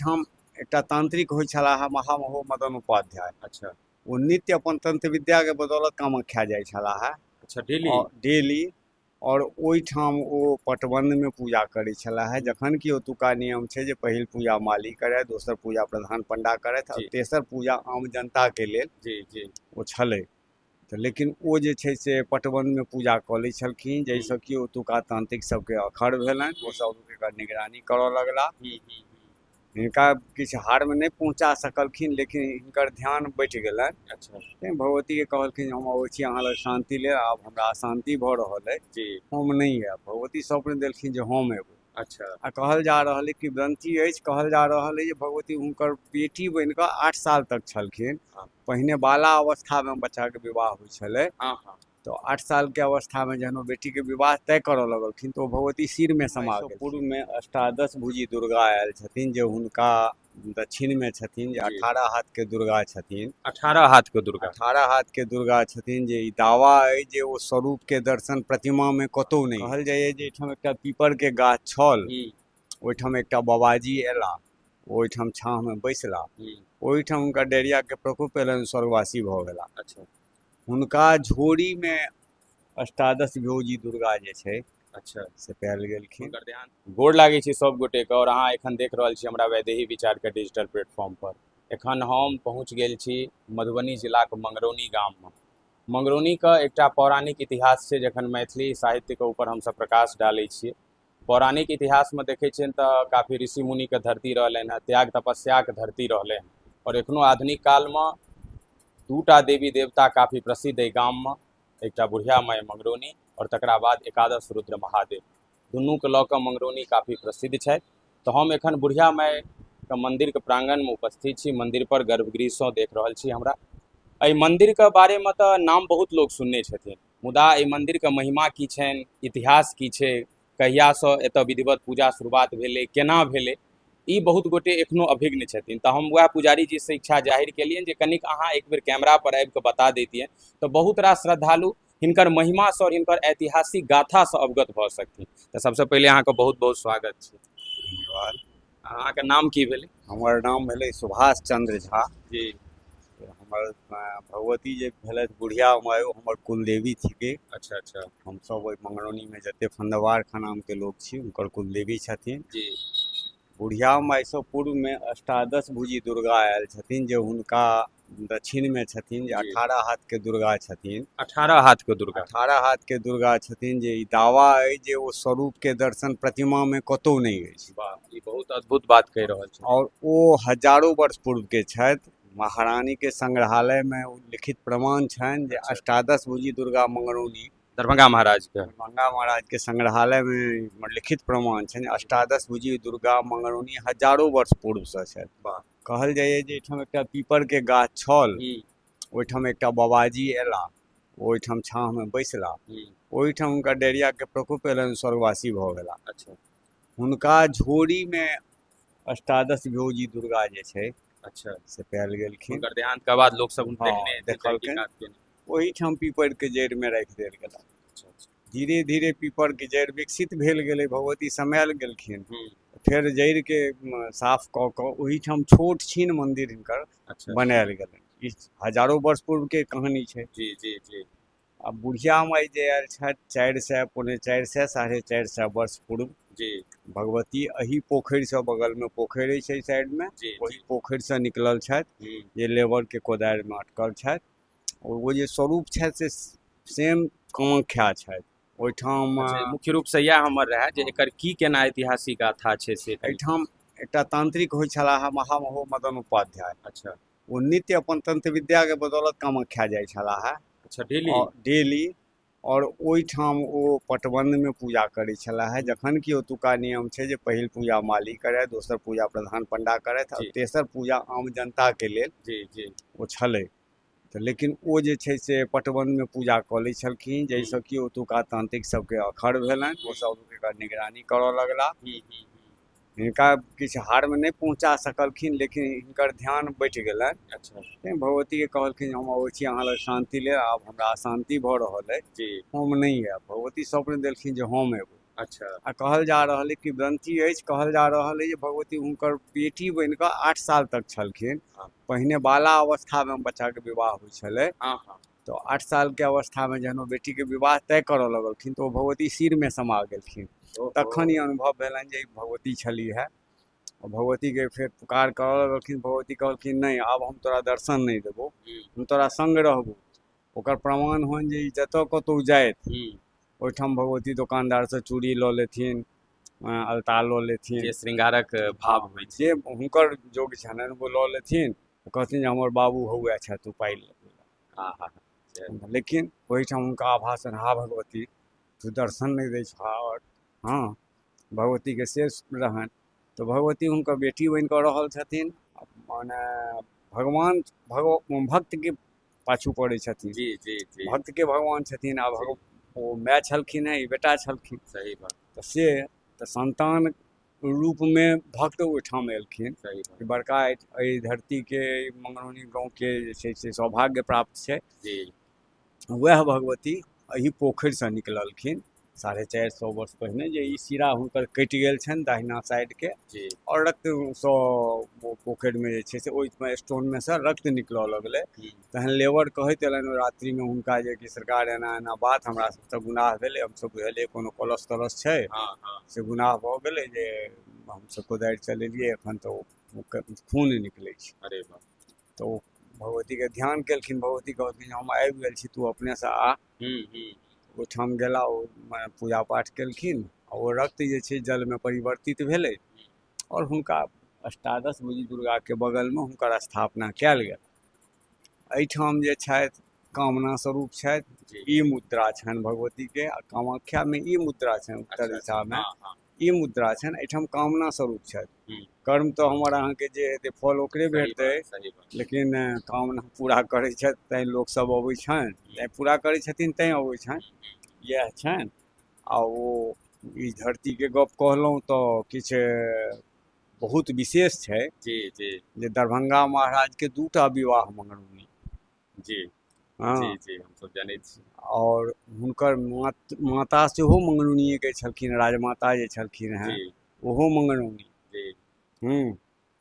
ओहिठाम एकटा तांत्रिक होइ छलाह महामहो मदन उपाध्याय। अच्छा। ओ नित्य अपन तंत्र विद्याके बदौलत कामाख्या जाइ छलाह। अच्छा, डेली? डेली। आओर ओहिठाम ओ पटबन्धमे पूजा करै छलाह, जखन कि ओतुका नियम छै जे पहिल पूजा माली करए, दोसर पूजा प्रधान पंडा करथि आओर तेसर पूजा आम जनताके लेल। जी जी। ओ छलै तऽ, लेकिन ओ जे छै से पटबन्धमे पूजा कऽ लै छलखिन, जाहिसँ कि ओतुका तांत्रिक सबके अखर भेलनि, ओसब एकर निगरानी करऽ लगला। हिनका किछु हार्म नहि पहुँचा सकलखिन, लेकिन हिनकर ध्यान बटि गेलनि। अच्छा। तैँ भगवतीके कहलखिन हम अबै छी अहाँ लग शान्ति लेल, आब हमरा अशान्ति भऽ रहल अइ, हम नहि आयब। भगवती स्वप्न देलखिन जे हम एबै। अच्छा। आ कहल जा रहल अइ, किंवदन्ती अछि, कहल जा रहल अइ जे भगवती हुनकर बेटी बनि कऽ 8 साल तक छलखिन। पहिने बाला अवस्थामे बच्चाके विवाह होइ छलै। हँ हँ। तऽ 8 सालके अवस्थामे जहन ओ बेटीके विवाह तय करऽ लगलखिन तऽ ओ भगवती सिरमे समा गेल। पूर्वमे अष्टादश भुजी दुर्गा आयल छथिन, जे हुनका दक्षिणमे छथिन, जे 18 हाथके दुर्गा छथिन। 18 हाथके दुर्गा। 18 हाथके दुर्गा छथिन, जे ई दावा अइ जे ओ स्वरूपके दर्शन प्रतिमामे कतहु नहि। कहल जाइए जे एहिठाम एकटा पीपरके गाछ छल, ओहिठाम एकटा बाबाजी अयला, ओहिठाम छाँहमे बैसला, ओहिठाम हुनका डायरियाके प्रकोप एलनि, स्वर्गवासी भऽ गेला। अच्छा। हुनका झोरीमे अष्टादश भौजी दुर्गा जे छै, अच्छा, से पायल गेलखिन। हुनकर ध्यान। गोर लागै छी सब गोटेके और अहाँ एखन देख रहल छी हमरा वैदेही विचारके डिजिटल प्लेटफॉर्म पर। एखन हम पहुँच गेल छी मधुबनी जिलाके मंगरौनी गाममे। मंगरौनीके एकटा पौराणिक इतिहास छै, जखन मैथिली साहित्यके ऊपर हमसब प्रकाश डालै छियै, पौराणिक इतिहासमे देखै छियनि तऽ काफी ऋषि मुनिके धरती रहलनि हेँ, त्याग तपस्याके धरती रहलै हँ। और एखनो आधुनिक कालमे दूटा देवी देवता काफी प्रसिद्ध अइ गाममे, एकटा बुढ़िया माइ मंगरौनी और तकरा बाद एकादश रुद्र महादेव। दुनूके लऽ कऽ मंगरौनी काफी प्रसिद्ध छथि। तऽ हम एखन बुढ़िया माइके मन्दिरके प्राङ्गणमे उपस्थित छी। मन्दिर पर गर्भगृहसँ देख रहल छी। हमरा एहि मन्दिरके बारेमे तऽ नाम बहुत लोक सुनने छथिन, मुदा एहि मन्दिरके महिमा की छनि, इतिहास की छै, कहियासँ एतऽ विधिवत पूजा शुरुआत भेलै, केना भेलै, ई बहुत गोटे एखनो अभिज्ञ छथिन। तऽ हम वएह पुजारी जीसँ इच्छा जाहिर केलियनि जे कनिक अहाँ एक बेर कैमरा पर आबि कऽ बता दैतियनि तऽ बहुत रास श्रद्धालु हिनकर महिमासँ आओर हिनकर ऐतिहासिक गाथासँ अवगत भऽ सकथिन। तऽ सबसँ पहिले अहाँके बहुत बहुत स्वागत छै। धन्यवाद। अहाँके नाम की भेलै? हमर नाम भेलै सुभाष चंद्र झा। जी। हमर भगवती जे भेलथि बुढ़िया माइ, ओ हमर कुलदेवी छिकै। अच्छा अच्छा। हमसब ओहि मंगरौनीमे जते फंदवार खानामके लोक छी, हुनकर कुलदेवी छथिन। जी। बुढ़िया माइसँ पूर्वमे अष्टादश भुजी दुर्गा आयल छथिन, जे हुनका दक्षिणमे छथिन, जे 18 हाथके दुर्गा छथिन। 18 हाथके दुर्गा। 18 हाथके दुर्गा छथिन, जे ई दावा अइ जे ओ स्वरूपके दर्शन प्रतिमामे कतहु नहि अछि। वाह, ई बहुत अद्भुत बात कहि रहल छी। और ओ हजारो वर्ष पूर्वके छथि। महारानीके संग्रहालयमे ओ लिखित प्रमाण छनि जे अष्टादश भुजी दुर्गा मंगरौनी, दरभंगा महाराजके, दरभंगा महाराजके संग्रहालयमे लिखित प्रमाण छनि, अष्टादश भुजी दुर्गा मंगरौनी हजारो वर्ष पूर्वसँ छथि। वाह। कहल जाइए जे एहिठाम एकटा पीपरके गाछ छल, ओहिठाम एकटा बाबाजी अयला, ओहिठाम छाँहमे बैसला, ओहिठाम हुनका डायरियाके प्रकोप एलनि, स्वर्गवासी भऽ गेला। अच्छा। हुनका झोरीमे अष्टादश भौजी दुर्गा जे छै, अच्छा, से पायल गेलखिन। हुनकर देहांतके बाद लोक सब देखलखिन, ओहिठाम पीपरके जड़िमे राखि देल गेला। धीरे धीरे पीपरके जड़ि विकसित भेल गेलै, भगवती समायल गेलखिन, फेर जड़िके साफ कऽ कऽ ओहिठाम छोट छिन मन्दिर हिनकर बनायल गेलनि। ई हजारो वर्ष पूर्वके कहानी छै। जी जी जी। आ बुढ़िया माइ जे आयल छथि 400, 375, 450 वर्ष पूर्व। जी। भगवती एही पोखरिसँ, बगलमे पोखरि अछि एहि साइडमे, ओहि पोखरिसँ निकलल छथि, जे लेबरके कोदारिमे अटकल छथि। ओ जे स्वरूप छथि से सेम कामाख्या छथि ओहिठाम। मुख्य रूपसँ इएह हमर रहए जे एकर की केना ऐतिहासिक गाथा छै से। एहिठाम एकटा तांत्रिक होइ छलाह महामहो मदन उपाध्याय। अच्छा। ओ नित्य अपन तंत्र विद्याके बदौलत कामाख्या जाइ छलाह। अच्छा, डेली? डेली। और ओहिठाम ओ पटबन्धमे पूजा करै छलाह, जखन कि ओतुका नियम छै जे पहिल पूजा माली करए, दोसर पूजा प्रधान पंडा करथि आओर तेसर पूजा आम जनताके लेल। जी जी। ओ छलै तऽ, लेकिन ओ जे छै से पटबन्धमे पूजा कऽ लै छलखिन, जाहिसँ कि ओतुका तांत्रिक सबके अखर भेलनि, ओसब एकर निगरानी करऽ लगला। हिनका किछु हार्म नहि पहुँचा सकलखिन, लेकिन हिनकर ध्यान बटि गेलनि। अच्छा। तैँ भगवतीके कहलखिन हम अबै छी अहाँ लग शान्ति लेल, आब हमरा अशान्ति भऽ रहल अइ, जी, हम नहि आयब। भगवती स्वप्न देलखिन जे हम एबै। अच्छा। आ कहल जा रहल अइ किंवदंती अछि, कहल जा रहल अइ जे भगवती हुनकर बेटी बनि कऽ 8 साल तक छलखिन। पहिने बाला अवस्थामे बच्चाके विवाह होइ छलै। हँ हँ। तऽ 8 सालके अवस्थामे जहन ओ बेटीके विवाह तय करऽ लगलखिन तऽ ओ भगवती सिरमे समा गेलखिन। तखन ई अनुभव भेलनि जे ई भगवती छलीह है। भगवतीके फेर पुकार करऽ लगलखिन, भगवती कहलखिन नहि आब हम तोरा दर्शन नहि देबौ, हम तोरा संग रहबौ। ओकर प्रमाण होइन जे ई जतऽ कतहु जाथि ओहिठाम भगवती दोकानदारसँ चूड़ी लऽ लेथिन, अलता लऽ लेथिन, जे श्रृंगारक भाव होइ छै, जे हुनकर योग्य छलनि ओ लऽ लेथिन। कहथिन जे हमर बाबू हौआ छथि, ओ पाइ लऽ। लेकिन ओहिठाम हुनका आभास, हा भगवती तू दर्शन नहि दै छह। आओर हँ भगवतीके से रहनि तऽ भगवती हुनकर बेटी बनि कऽ रहल छथिन। माने भगवान भक्तके पाछू पड़ै छथिन। जी जी जी। भक्तके भगवान छथिन। आ ओ माय छलखिन हेँ, ई बेटा छलखिन। सही बात। तऽ से तऽ संतान रूपमे भक्त ओहिठाम एलखिन। सही बात। बड़का एहि धरतीके मंगरौनी गाँवके जे छै से सौभाग्य प्राप्त छै। जी। वएह भगवती एहि पोखरिसँ निकललखिन 450 वर्ष पहिने, जे ई सिरा हुनकर कटि गेल छनि दाहिना साइडके। जी। आओर रक्तसँ ओ पोखरिमे जे छै से ओहिमे स्टोनमे सँ रक्त निकलऽ लगलै। तहन लेबर कहैत एलनि रात्रिमे हुनका जे कि सरकार एना एना बात, हमरा सबसँ गुनाह भेलै, हमसब बुझलियै कोनो कलश तलश छै, से गुनाह भऽ गेलै जे हमसब कोदारि चलेलियै, एखन तऽ ओ खून निकलै छै। अरे वाह। तऽ ओ भगवतीके ध्यान केलखिन। भगवती कहलखिन हम आबि गेल छी, तू अपनेसँ आ। ओहिठाम गेला, ओ पूजा पाठ केलखिन आ ओ रक्त जे छै जलमे परिवर्तित भेलै आओर हुनका अष्टादश भुजी दुर्गाके बगलमे हुनकर स्थापना कयल गेल। एहिठाम जे छथि कामना स्वरूप छथि, ई मुद्रा छनि भगवतीके। आ कामाख्यामे ई मुद्रा छनि, उत्तर दिशामे ई मुद्रा छनि। एहिठाम कामना स्वरूप छथि। कर्म तऽ हमर अहाँके जे हेतै फल ओकरे भेटतै, लेकिन कामना पूरा करै छथि तैँ लोकसब अबै छनि, तैँ पूरा करै छथिन तैँ अबै छनि, इएह छनि। आ ओ ई धरतीके गप कहलहुँ तऽ किछु बहुत विशेष छै। जी जी। जे दरभंगा महाराजके 2टा विवाह मंगरौनी। जी। हँ। जी जी, हमसब जनै छी। आओर हुनकर माता सेहो मंगरौनिएके छलखिन, राजमाता जे छलखिन हेँ ओहो मंगरौनी। जी।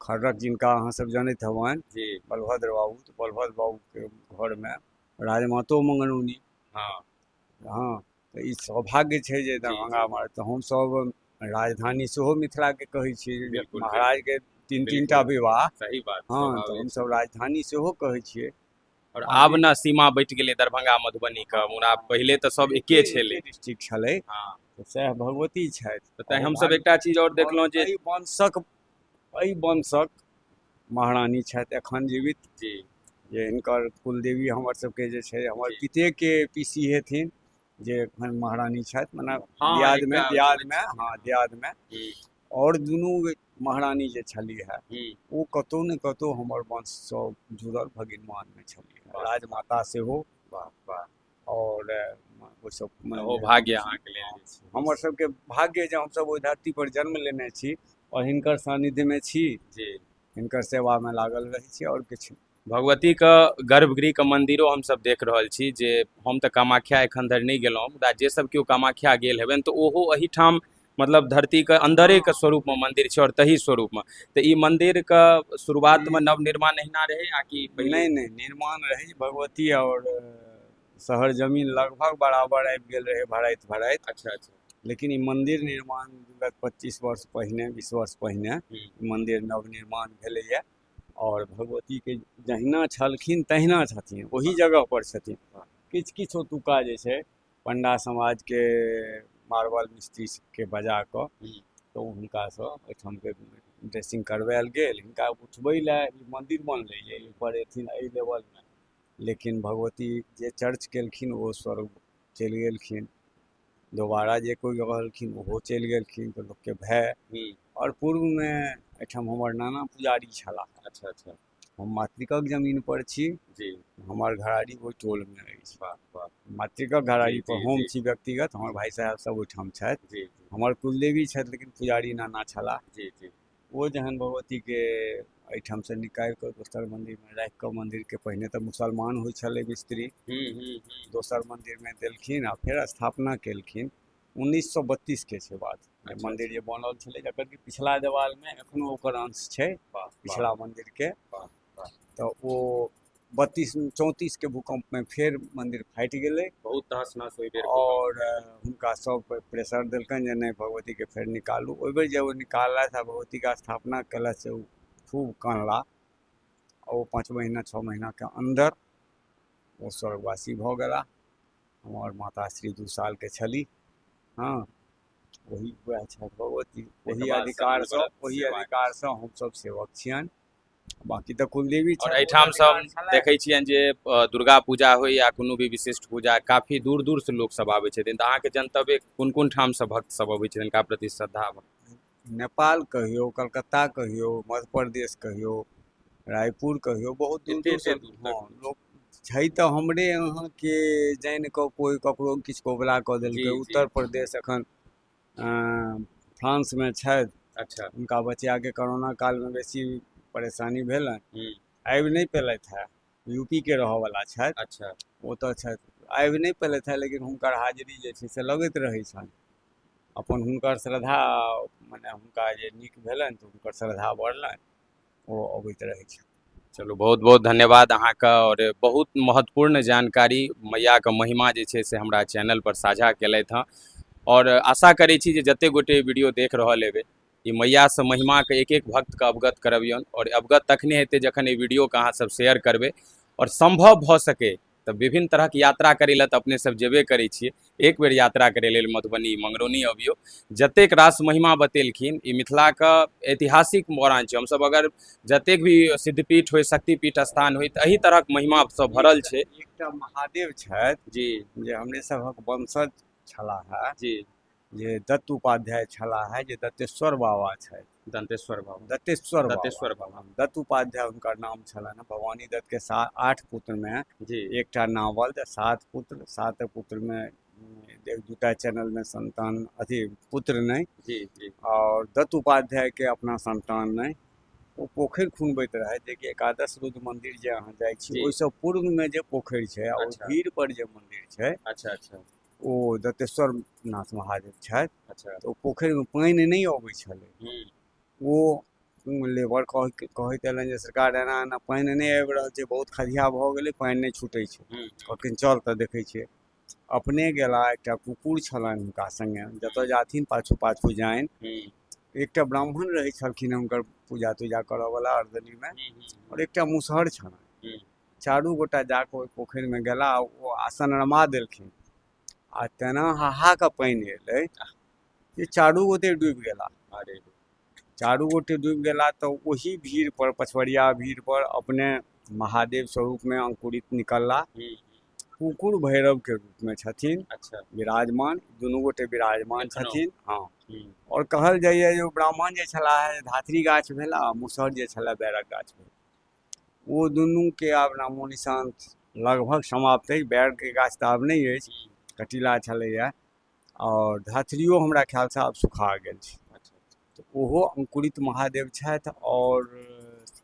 खर्रक जिनका अहाँ सब जनैत हेबनि, जी, बलभद्र बाबू, तऽ बलभद्र बाबूके घरमे राजमातो मंगरौनी। हँ हँ। तऽ ई सौभाग्य छै जे दरभंगा महाराज, तऽ हमसब राजधानी सेहो मिथिलाके कहै छियै, महाराजके 3-3 टा विवाह। सही बात। हँ, तऽ हमसब राजधानी सेहो कहै छियै। और आब ने सीमा बटि गेलै दरभंगा मधुबनी के, मुदा पहिले तऽ सब एके छलै, डिस्ट्रिक्ट छलै। हँ। तऽ सएह भगवती छथि। तैँ हमसब एकटा चीज आओर देखलहुँ जे एहि वंशक महारानी छथि एखन जीवित। जी। जे हिनकर कुलदेवी हमर सबके जे छै, हमर पितेके पीसी हेथिन जे एखन महारानी छथि, मने दियादमे दियादमे, हँ दियादमे। आओर दुनू महारानी जे छलीह है ओ कतहु ने कतहु हमर वंशसँ जुड़ल भगिनमानमे छलीह, राजमाता सेहो। वाह वाह। आओर ओसब ओ भाग्य अहाँके लेल, हमर सबके भाग्य जे हमसब ओहि धरती पर जन्म लेने छी आओर हिनकर सान्निध्यमे छी। जी। हिनकर सेवामे लागल रहै छी आओर किछु। भगवतीके गर्भगृहके मन्दिरो हमसब देख रहल छी। जे हम तऽ कामाख्या एखन धरि नहि गेलहुँ, मुदा जे सब केओ कामाख्या गेल हेबनि तऽ ओहो एहिठाम मतलब धरतीके अन्दरेके स्वरूपमे मन्दिर छै और तही स्वरूपमे। तऽ ई मन्दिरके शुरुआतमे नवनिर्माण एहिना रहै आ कि नहि? नहि, निर्माण रहै। भगवती आओर शहर जमीन लगभग बराबर आबि गेल रहै भराइत भराइत। अच्छा अच्छा। लेकिन ई मन्दिर निर्माण विगत 25 वर्ष पहिने, 20 वर्ष पहिने मन्दिर नवनिर्माण भेलैए। आओर भगवतीके जहिना छलखिन तहिना छथिन, ओही जगह पर छथिन। किछु किछु ओतुका जे छै पंडा समाजके मार्बल मिस्त्रीके बजा कऽ तऽ हुनकासँ एहिठामके ड्रेसिंग करवायल गेल। हिनका उठबै लए ई मन्दिर बनलै जे ऊपर एथिन एहि लेवलमे, लेकिन भगवती जे चर्च केलखिन ओ स्वर्ग चलि गेलखिन। दोबारा जे कोइ रहलखिन ओहो चलि गेलखिन, तऽ लोकके भय। आओर पूर्वमे एहिठाम हमर नाना पुजारी छलाह। अच्छा अच्छा। हम मातृकक जमीन पर छी। जी। हमर घराड़ी ओहि टोलमे अछि। वाह वाह। मातृकक घराड़ी पर हम छी व्यक्तिगत, हमर भाई साहेब सब ओहिठाम छथि। जी। हमर कुलदेवी छथि, लेकिन पुजारी नाना छलाह। जी जी। ओ जहन भगवतीके एहिठामसँ निकालि कऽ दोसर मन्दिरमे राखि कऽ, मन्दिरके पहिने तऽ मुसलमान होइ छलै मिस्त्री, दोसर मन्दिरमे देलखिन आ फेर स्थापना केलखिन। 1932 के छै बात। अच्छा। मन्दिर जे बनल छलै, जकर कि पिछला देवालमे एखनो ओकर अंश छै, वाह पिछला मन्दिरके। वाह वाह तऽ ओ 32 34 के भूकम्पमे फेर मन्दिर फाटि गेलै। बहुत तहस नहस ओहि बेर। आओर हुनका सब प्रेशर देलकनि जे नहि, भगवतीके फेर निकालू। ओहि बेर जे ओ निकाललथि आ भगवतीके स्थापना केलथि, से ओ खूब कानला आ ओ 5 महीना 6 महीनाके अन्दर ओ स्वर्गवासी भऽ गेला। हमर माताश्री 2 सालके छली। हँ, ओही वएह छथि भगवती, ओही बाद अधिकारसँ अनवरत ओही सेवा। अधिकारसँ हमसब सेवक छियनि। बाँकी तऽ कुलदेवी और छथि। एहिठाम ओ सब अधिकार छलनि। देखै छियनि जे दुर्गा पूजा होइ या कोनो भी विशिष्ट पूजा, काफी दूर दूर से लोक सब आबै छथिन। तऽ अहाँके जनतबे कोन कोन ठाम से भक्त सब अबै छथिन, हिनका प्रति श्रद्धा? नेपाल कहियौ, कलकत्ता कहियौ, मध्य प्रदेश कहियौ, रायपुर कहियौ, बहुत दूर एते दूरसँ। एते दूर हँ, तक। लोक छै तऽ हमरे अहाँके जानि कऽ कोइ ककरो किछु कबुला कऽ देलकै। उत्तर प्रदेश, एखन फ्रांसमे छथि। हुनका बचियाके कोरोना कालमे बेसी परेशानी भेलनि, आबि नहि पेलथि हे। यूपीके रहऽवला छथि। ओतऽ छथि, आबि नहि पेलथि हे, लेकिन हुनकर हाजिरी जे छै से लगैत रहै छनि। अपन हुनकर श्रद्धा, मने हुनका जे नीक भेलनि तऽ हुनकर श्रद्धा बढ़लनि, ओ अबैत रहै छथि। चलू, बहुत बहुत धन्यवाद अहाँके आओर बहुत महत्वपूर्ण जानकारी, मैयाके महिमा जे छै से हमरा चैनल पर साझा केलथि हँ। आओर आशा करै छी जे जतेक गोटे वीडियो देख रहल हेबै, ई मैयासँ महिमाके एक एक भक्तके अवगत करबियौन। आओर अवगत तखने हेतै जखन एहि वीडियोके अहाँ सब शेयर करबै। आओर सम्भव भऽ सकै तऽ विभिन्न तरहक यात्रा करै लए तऽ अपने सब जेबे करै छियै, एक बेर यात्रा करै लेल मधुबनी मंगरौनी अबियौ। जतेक रास महिमा बतेलखिन, ई मिथिलाके ऐतिहासिक मौरान छै। हमसब अगर जतेक भी सिद्धपीठ होइ, शक्तिपीठ स्थान होइ, तऽ एहि तरहक महिमा सब भरल छै। एकटा महादेव छथि जे हमरे सभक वंशज छलाह हे, जे दत्त उपाध्याय छलाह हे, जे दत्तेश्वर बाबा छथि। दंतेश्वर बाबा। दत्तेश्वर बाबा। दत्तेश्वर बाबा। दत्त उपाध्याय हुनकर नाम छलनि। भवानी दत्त के 8 पुत्रमे एकटा नावल, तऽ 7 पुत्र, 7 पुत्रमे एक दूटा चैनलमे संतान अथी पुत्र नहि। जी जी आओर दत्त उपाध्यायके अपना संतान नहि। ओ पोखरि खुनबैत रहथि, जेकि एकादश रुद्र मंदिर जे अहाँ जाइ छी, ओहिसँ पूर्वमे जे पोखरि छै आ ओहि भीड़ पर जे मंदिर छै, अच्छा अच्छा ओ दत्तेश्वर नाथ महादेव छथि। तऽ ओ पोखरिमे पानि नहि अबै छलै। ओ लेबर कहैत एलनि जे सरकार, एना एना पानि नहि आबि रहल छै, बहुत खदिया भऽ गेलै, पानि नहि छूटै छै। कहलखिन, चल तऽ देखै छियै। अपने गेला, एकटा कुकुर छलनि हुनका सङ्गे, जतऽ जाथिन पाछू पाछू जानि। एकटा ब्राह्मण रहै छलखिन हुनकर पूजा तूजा करऽवला अर्दलीमे, आओर एकटा मुसहर छलनि। चारू गोटा जाकऽ ओहि पोखरिमे गेला आ ओ आसन रमा देलखिन आ तेना हाहा कऽ पानि एलै जे चारू गोटे डूबि गेला। अरे! चारू गोटे डूबि गेला तऽ ओही भीड़ पर, पछवरिया भीड़ पर अपने महादेव स्वरूपमे अंकुरित निकलला। कुकुर भैरव के रूपमे छथिन विराजमान, दुनू गोटे विराजमान एखनो? छथिन, हँ। आओर कहल जाइए जे ओ ब्राह्मण जे छलाह धात्री गाछ भेला आ मुसहर जे छलाह बैरक गाछ भेल। ओ दुनूके आब नामो निशान लगभग समाप्त अछि। बैरके गाछ तऽ आब नहि अछि, कटीला छलैया, आओर धात्रियो हमरा ख्यालसँ आब सुखा गेल छै। तऽ ओहो अंकुरित महादेव छथि आओर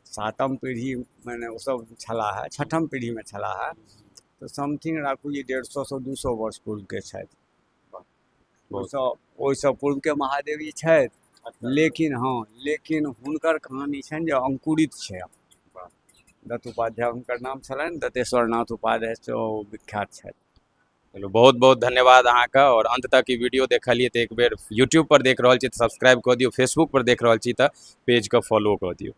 सातम पीढ़ी मने ओसभ छलाह, छठम पीढ़ीमे छलाह। तऽ समथिंग राखू जे 150सँ 200 वर्ष पूर्वके छथि। ओहिसँ ओहिसँ पूर्वके महादेव ई छथि। लेकिन हँ, लेकिन हुनकर कहानी छनि जे अंकुरित छै। दत्त उपाध्याय हुनकर नाम छलनि, दत्तेश्वर नाथ उपाध्याय से ओ विख्यात छथि। चलू, बहुत बहुत धन्यवाद अहाँके। आओर अंत तक ई वीडियो देखलियै तऽ एक बेर यूट्यूब पर देख रहल छी तऽ सब्सक्राइब कऽ दियौ, फेसबुक पर देख रहल छी तऽ पेजके फॉलो कऽ दियौ।